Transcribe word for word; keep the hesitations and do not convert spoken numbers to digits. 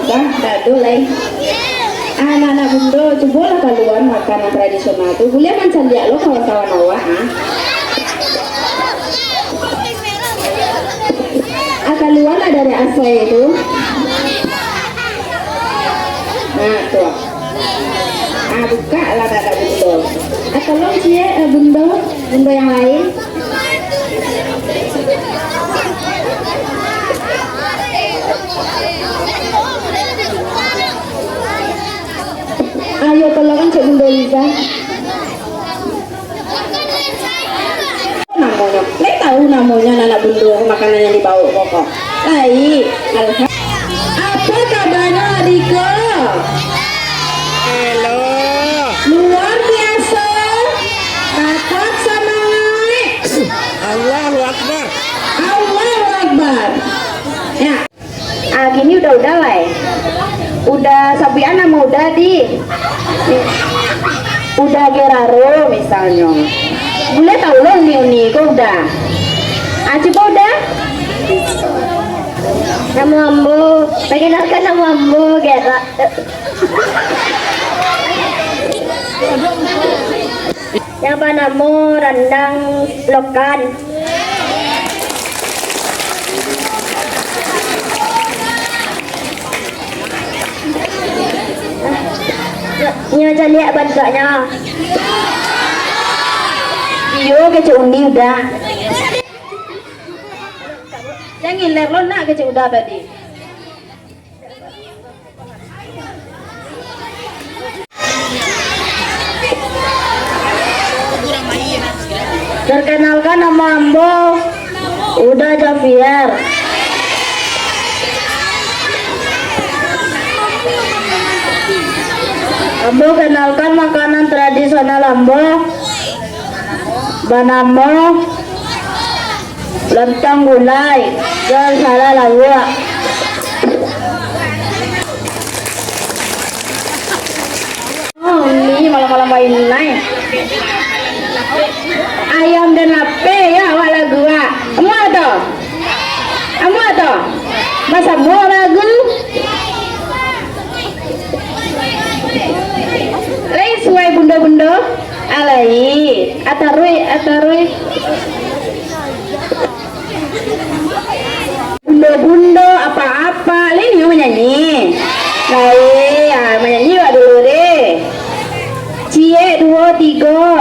Bah, dado lai. Anak-anak bundo, cubolah kalua makanan tradisional tu. Buliah mancaliak lo kawan-kawan awak, ah. Ah, kalua lah dari asai tu. Nah, tu. Ah, buka lah anak-anak bundo. Ah, tolong ciek, eh, bundo, bundo yang lain. Ayo, tolong cek Bunda Liza. Namonyo, lai tahu namonyo anak bunda makanan yang dibawa koko? Lai, alha-, apa kabarnya adikku? Hello. Luar biasa. Tetap semangat. Allahu Akbar. Allahu Akbar. Ya. Ah, kini udah-udah lai. Udah sabuikan namo udah di. Udah Geraro misalnyo. Buliah tahu lo uni-uni ko udah. Ah, cubo udah. Namo ambo, perkenalkan namo ambo Gera. Yang banamo Randang Lokan. Nyo caliak bantuaknyo. Iyo, kecek undi udah. Jan ngiler lo nak kecek udah tadi. Perkenalkan, nama ambo Uda Javier. Ambo kenalkan makanan tradisional ambo, banamo lontong gulai, jo salah lauak. Oh, ni malam-malam bainai. Ayam dan lapeh, ya, awak lagu, ah. Amuah tu? Amuah tu? Basamuah lagu. Lai suai bundo-bundo. Alai, atarui, atarui. Bundo-bundo, apa-apa, lai nio manyanyi. Lai, ah, manyanyi wak dulu deh. Ciek, duo, tigo.